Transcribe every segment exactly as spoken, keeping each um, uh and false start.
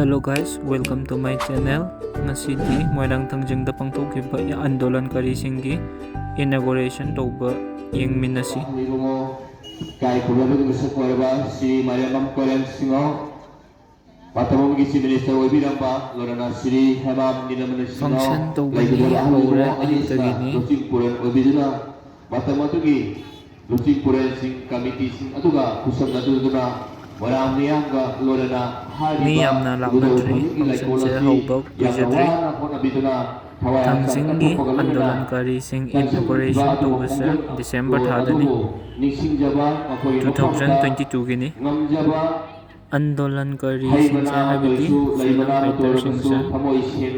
Hello guys, welcome to my channel. ꯉꯁꯤꯗꯤ ꯃꯣꯏꯔꯥꯡ ꯊꯥꯡꯖꯤꯡꯗ ꯄꯥꯡꯊꯣꯛꯈꯤꯕ ꯑꯟꯗꯣꯂꯟꯀꯥꯔꯤꯁꯤꯡꯒꯤ inauguration ꯇꯧꯕ ꯌꯦꯡꯃꯤꯟꯅꯁꯤ꯫ ꯏꯀꯥꯏ ꯈꯨꯝꯅꯕꯒꯤ ꯃꯤꯁꯛ ꯑꯣꯏꯔꯕ ꯁ꯭ꯔꯤ ꯃꯥꯏꯔꯦꯝꯕꯝ ꯀꯣꯏꯔꯦꯟ ꯁꯤꯡꯍꯣ, ꯃꯇꯝ ꯑꯃꯒꯤ Chief Minister ꯑꯣꯏꯕꯤꯔꯝꯕ ꯂꯣꯏꯅꯅ ꯁ꯭ꯔꯤ ꯍꯦꯃꯥꯝ ꯅꯤꯂꯃꯅꯤ ꯁꯤꯡꯍꯣ, function ꯇꯧꯕꯒꯤ ꯂꯩꯈꯤꯗ꯭ꯔꯕ ꯑꯍꯜ ꯍꯧꯔꯦ ꯏꯕꯨꯡꯉꯣ ꯑꯅꯤꯁꯤꯅ ꯑꯌꯨꯛꯇꯒꯤꯅꯤ꯫ ꯂꯨꯆꯤꯡ ꯄꯨꯔꯦꯜ ꯑꯣꯏꯕꯤꯗꯨꯅ ꯃꯇꯝ ꯑꯗꯨꯒꯤ ꯂꯨꯆꯤꯡ ꯄꯨꯔꯦꯜꯁꯤꯡ, ꯀꯃꯤꯇꯤꯁꯤꯡ ꯑꯗꯨꯒ ꯈꯨꯠꯁꯝꯅꯗꯨꯅ ꯃꯣꯏꯔꯥꯡ ꯃꯤꯌꯥꯝꯒ ꯂꯣꯏꯅꯅ ꯃꯤ ꯍꯥꯏꯔꯤꯕ ꯌꯥꯝꯅ ꯈꯨꯗꯣꯜ ꯂꯥꯛꯅꯗ꯭ꯔꯤ꯫ ꯐꯪꯕꯒꯤ ꯂꯩꯀꯣꯜ functionꯁꯦ ꯑꯁꯤ ꯍꯧꯕ ꯌꯥꯝꯅ ꯀꯨꯏꯖꯗ꯭ꯔꯤ꯫ ꯋꯥꯅ ꯍꯣꯠꯅꯕꯤꯗꯨꯅ ꯊꯋꯥꯏ ꯍꯛꯆꯥꯡ ꯊꯥꯡꯖꯤꯡꯒꯤ ꯀꯠꯊꯣꯛꯄꯒ ꯂꯣꯏꯅꯅ ꯑꯟꯗꯣꯂꯟꯀꯥꯔꯤꯁꯤꯡ ꯆꯪꯁꯤꯟꯈꯤꯕ inauguration ꯑꯗꯨꯕꯨ ꯇꯧꯕꯁꯦ ꯈꯣꯡꯖꯪ December ꯊꯥꯗꯅꯤ꯫ ꯑꯗꯨꯕꯨ ꯅꯤꯡꯁꯤꯡꯖꯕ ꯃꯈꯣꯏꯒꯤ ꯃꯐꯝꯗ two thousand twenty twoꯒꯤꯅꯤ꯫ ꯉꯝꯖꯕ ꯑꯟꯗꯣꯂꯟꯀꯥꯔꯤꯁꯤꯡꯁꯦ, ꯍꯥꯏꯕꯗꯤ freedom fighterꯁꯤꯡꯁꯦ,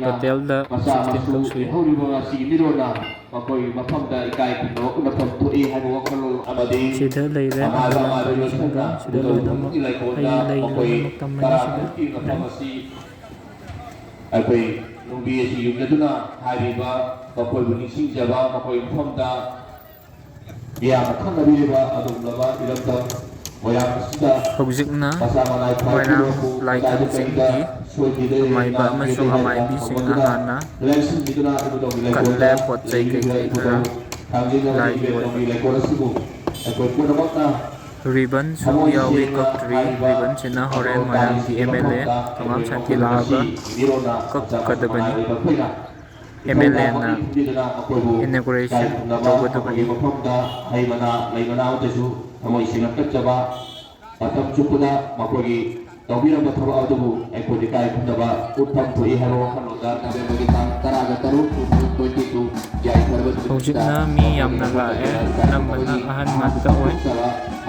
totalꯗ sixteen ꯈꯛ ꯁꯨꯏ꯫ ꯂꯩꯍꯧꯔꯤꯕ ꯉꯁꯤꯒꯤ ꯃꯤꯔꯣꯟꯅ ꯃꯈꯣꯏꯒꯤ ꯃꯐꯝꯗ ꯏꯀꯥꯏ ꯈꯨꯝꯅꯕ ꯎꯠꯅꯐꯝ ꯊꯣꯛꯏ ꯍꯥꯏꯕ ꯋꯥꯈꯜꯂꯣꯟ ꯑꯃꯗꯤ ꯁꯤꯗ ꯂꯩꯔꯦ ꯑꯃꯥꯏꯕ ꯑꯃꯥꯏꯕ ꯑꯟꯗꯣꯂꯟꯀꯥꯔꯤꯁꯤꯡꯗꯣ꯫ ꯂꯣꯏꯁꯪꯅ ꯁꯤꯗ ꯂꯣꯏꯅꯃꯛ ꯂꯩꯀꯣꯜꯗ ꯍꯩ ꯂꯩ ꯃꯈꯣꯏ ꯂꯣꯏꯅꯃꯛ ꯇꯝꯕꯅꯤ ꯇꯔꯥ ꯁꯤꯗ꯫ ꯇꯔꯨꯛꯀꯤ ꯃꯐꯝ ꯑꯁꯤ ꯑꯩꯈꯣꯏ ꯅꯨꯡꯕꯤ ꯑꯁꯤ ꯌꯨꯝꯖꯗꯨꯅ ꯍꯥꯏꯔꯤꯕ ꯃꯈꯣꯏꯕꯨ ꯅꯤꯡꯁꯤꯡꯖꯕ, ꯃꯈꯣꯏ ꯃꯐꯝꯗ ꯃꯤꯌꯥꯝꯅ ꯈꯪꯅꯕꯤꯔꯤꯕ ꯑꯗꯨꯒꯨꯝꯂꯕ ꯏꯔꯝꯗꯝ ꯃꯣꯏꯔꯥꯡ ꯑꯁꯤꯗ ꯍꯧꯖꯤꯛꯅ ꯃꯁꯥ ꯃꯅꯥꯏ ꯃꯣꯏꯔꯥꯡ ꯈ꯭ꯋꯥꯏꯗꯒꯤ ꯂꯥꯏ ꯃꯈꯣꯏ ꯀꯛꯆꯤꯡꯒꯤ ꯀꯩꯗ ꯁꯣꯏꯈꯤꯗꯦ ꯑꯃꯥꯏꯕ ꯅꯥꯈꯤꯗꯦ ꯑꯃꯁꯨꯡ ꯍꯥꯏꯅ ꯑꯃꯥꯏꯕꯤꯁꯤꯡꯅ ꯊꯝꯃꯗꯨꯅ ꯍꯥꯟꯅ ꯂꯦꯡꯁꯤꯟꯕꯤꯗꯨꯅ ꯏꯕꯨꯙꯧꯒꯤ ꯂꯩꯀꯣꯜꯗ ꯀꯠꯂꯦ, ꯄꯣꯠ ꯆꯩ ꯂꯩꯔꯤꯕ ꯀꯩꯀꯩ ꯈꯔ ꯏꯕꯨꯙꯧ ꯊꯥꯡꯖꯤꯡ ꯑꯃꯗꯤ ꯂꯥꯏꯒꯤ ꯏꯕꯦꯟ ꯑꯣꯏꯕ꯫ ꯇꯣꯝꯕꯤ ꯂꯩꯀꯣꯜ ꯑꯁꯤꯕꯨ ꯑꯩꯈꯣꯏ ꯄꯨꯝꯅꯃꯛꯅ ꯔꯤꯕꯟꯁꯨ ꯊꯃꯣꯏ ꯌꯥꯎꯏ ꯁꯦꯡꯅ ꯀꯛꯇ꯭ꯔꯤ꯫ ꯍꯥꯏꯔꯤꯕ ꯔꯤꯕꯟꯁꯤꯅ ꯍꯣꯔꯦꯟ ꯑꯗꯣꯝ ꯃꯣꯏꯔꯥꯡꯒꯤ ꯇꯥꯔꯤꯁꯤꯒꯤ ꯑꯦꯝ ꯑꯦꯜ ꯑꯦ ꯃꯐꯝꯗ ꯊꯣꯉꯥꯝ ꯑꯩꯈꯣꯏ ꯁꯥꯟꯇꯤ ꯃꯐꯝ ꯂꯥꯛꯑꯒ ꯑꯁꯤ ꯃꯤꯔꯣꯟꯅ ꯃꯆꯥ ꯃꯁꯨ ꯀꯛꯀꯗꯕꯅꯤ꯫ ꯃꯅꯥꯏ ꯑꯣꯏꯕ ꯑꯩꯈꯣꯏꯅ ꯑꯦꯝ ꯑꯦꯜ ꯑꯦꯅ ꯏꯊꯧꯗꯥꯡ ꯑꯃꯒꯤ ꯊꯝꯕꯤꯗꯨꯅ ꯃꯈꯣꯏꯕꯨ ꯏꯀꯥꯏ inauguration ꯈꯨꯝꯅꯕ ꯇꯧꯒꯗꯕꯅꯤ꯫ ꯃꯈꯣꯏꯒꯤ ꯃꯐꯝꯗ ꯍꯩ ꯃꯅꯥ, ꯂꯩ ꯃꯅꯥ ꯑꯃꯠꯇꯁꯨ ꯊꯃꯣꯏ ꯁꯦꯡꯅ ꯀꯠꯆꯕ, ꯃꯇꯝ ꯆꯨꯞꯄꯗ ꯃꯈꯣꯏꯒꯤ ꯇꯧꯕꯤꯔꯝꯕ ꯊꯕꯛ ꯑꯗꯨꯕꯨ ꯑꯩꯈꯣꯏ ꯏꯀꯥꯏ ꯈꯨꯝꯅꯕ ꯎꯠꯐꯝ ꯊꯣꯛꯏ ꯍꯥꯏꯕ ꯋꯥꯈꯜꯂꯣꯟꯗ Novemberꯒꯤ ꯇꯥꯡ ꯇꯔꯥꯒ ꯇꯔꯨꯛ, two thousand twenty two ꯌꯥꯏꯐꯔꯕ ꯅꯨꯃꯤꯠ ꯑꯁꯤꯗ ꯍꯧꯖꯤꯛꯅ ꯃꯤ ꯌꯥꯝꯅ ꯂꯥꯛꯑꯦ, ꯑꯅꯝꯕꯅ ꯑꯍꯟ ꯉꯥꯛꯇ ꯑꯣꯏ꯫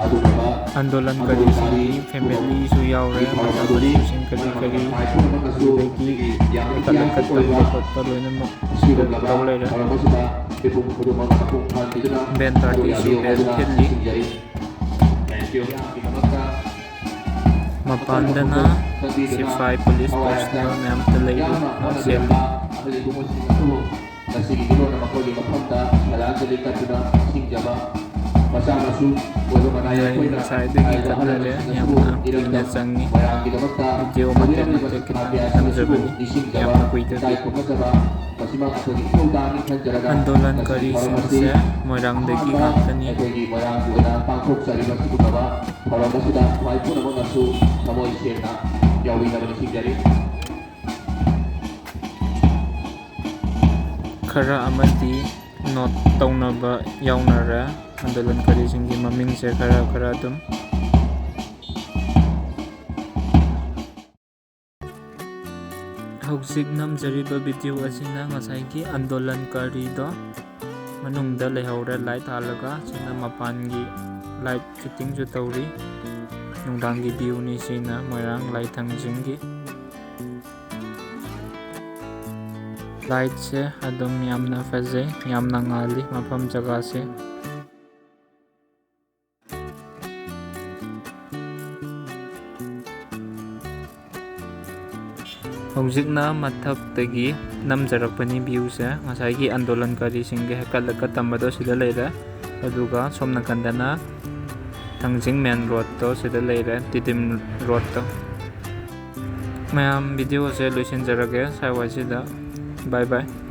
ꯑꯗꯨꯒꯨꯝꯂꯕ ꯑꯟꯗꯣꯂꯟꯀꯥꯔꯤꯁꯤꯡꯒꯤ familyꯁꯨ ꯌꯥꯎꯔꯦ, ꯃꯆꯥ ꯃꯁꯨꯁꯤꯡ ꯀꯔꯤ ꯀꯔꯤ, ꯑꯗꯨꯗꯒꯤ ꯂꯩꯈꯠ ꯂꯩꯈꯠ ꯇꯧꯕ ꯈꯣꯠꯄ ꯂꯣꯏꯅꯃꯛ ꯁꯤꯗ ꯇꯧ ꯂꯩꯔꯦ꯫ Band partyꯁꯨ band ꯊꯤꯜꯂꯤ꯫ ꯃꯄꯥꯟꯗꯅ ꯁꯤꯐꯥꯏ, police personnel ꯃꯌꯥꯝ ꯑꯃ ꯂꯩꯔꯤ, ꯃꯣꯏꯁꯦ꯫ ꯉꯁꯤꯒꯤ ꯃꯤꯔꯣꯟꯅ ꯃꯈꯣꯏꯒꯤ ꯃꯐꯝꯗ ꯁꯔꯥꯟꯖꯂꯤ ꯀꯠꯇꯨꯅ ꯅꯤꯡꯁꯤꯡꯖꯕ ꯃꯆꯥ ꯃꯁꯨ ꯑꯣꯏꯕ ꯃꯅꯥꯏ ꯑꯩꯈꯣꯏꯅ ꯉꯁꯥꯏꯗꯒꯤ ꯍꯥꯏꯔꯤꯕ ꯆꯠꯅꯔꯦ꯫ ꯑꯌꯥꯝꯅ ꯀꯨꯏꯅ ꯆꯪꯉꯤ꯫ ꯃꯣꯏꯔꯥꯡꯒꯤꯗꯃꯛꯇ video ꯃꯇꯦꯛ ꯃꯇꯦꯛ ꯈꯤꯇꯪ ꯅꯝꯖꯕꯅꯤ꯫ ꯌꯥꯝꯅ ꯀꯨꯏꯗꯕꯤ꯫ ꯏꯀꯥꯏ ꯈꯨꯝꯅꯖꯕ ꯃꯁꯤꯃ ꯑꯩꯈꯣꯏꯒꯤ ꯏꯊꯧꯗꯥꯡꯅꯤ ꯈꯟꯖꯔꯒ ꯉꯁꯤꯒꯤ ꯊꯧꯔꯝ ꯑꯁꯤ ꯑꯍꯥꯟꯕ ꯑꯩꯈꯣꯏꯒꯤ ꯃꯣꯏꯔꯥꯡꯒꯤ ꯑꯣꯏꯅ ꯄꯥꯡꯊꯣꯛꯆꯔꯤꯕ ꯁꯤꯒꯨꯝꯂꯕ ꯊꯧꯔꯝ ꯑꯁꯤꯗ ꯈ꯭ꯋꯥꯏ ꯄꯨꯝꯅꯃꯛꯅꯁꯨ ꯊꯃꯣꯏ ꯁꯦꯡꯅ ꯌꯥꯎꯕꯤꯅꯕ ꯅꯤꯡꯁꯤꯡꯖꯔꯤ꯫ ꯈꯔ ꯑꯃꯗꯤ note ꯇꯧꯅꯕ ꯌꯥꯎꯅꯔꯦ꯫ ꯑꯟꯗꯣꯂꯟꯀꯥꯔꯤꯁꯤꯡꯒꯤ ꯃꯃꯤꯡꯁꯦ ꯈꯔ ꯈꯔ ꯑꯗꯨꯝ꯫ ꯍꯧꯖꯤꯛ ꯅꯝꯖꯔꯤꯕ video ꯑꯁꯤꯅ ꯉꯁꯥꯏꯒꯤ ꯑꯟꯗꯣꯂꯟꯀꯥꯔꯤꯗꯣ ꯃꯅꯨꯡꯗ ꯂꯩꯍꯧꯔꯦ, light ꯊꯥꯜꯂꯒ꯫ ꯁꯤꯅ ꯃꯄꯥꯟꯒꯤ light fittingꯁꯨ ꯇꯧꯔꯤ꯫ ꯅꯨꯡꯗꯥꯡꯒꯤ viewꯅꯤ ꯁꯤꯅ, ꯃꯣꯏꯔꯥꯡ ꯂꯥꯏꯊꯪꯖꯤꯡꯒꯤ꯫ Lightꯁꯦ ꯑꯗꯨꯝ ꯌꯥꯝꯅ ꯐꯖꯩ, ꯌꯥꯝꯅ ꯉꯥꯜꯂꯤ ꯃꯐꯝ ꯖꯒꯥꯁꯦ꯫ ꯍꯧꯖꯤꯛꯅ ꯃꯊꯛꯇꯒꯤ ꯅꯝꯖꯔꯛꯄꯅꯤ viewꯁꯦ꯫ ꯉꯁꯥꯏꯒꯤ ꯑꯟꯗꯣꯂꯟꯀꯥꯔꯤꯁꯤꯡꯒꯤ ꯍꯦꯛꯀꯠꯂꯒ ꯇꯝꯕꯗꯣ ꯁꯤꯗ ꯂꯩꯔꯦ, ꯑꯗꯨꯒ ꯁꯣꯝ ꯅꯥꯀꯟꯗꯅ ꯊꯥꯡꯖꯤꯡ main roadꯇꯣ ꯁꯤꯗ ꯂꯩꯔꯦ, ꯇꯤꯗꯤꯝ roadꯇꯣ꯫ ꯃꯌꯥꯝ, videoꯁꯦ ꯂꯣꯏꯁꯤꯟꯖꯔꯒꯦ ꯁ꯭ꯋꯥꯏꯋꯥꯏꯁꯤꯗ꯫ Bye bye꯫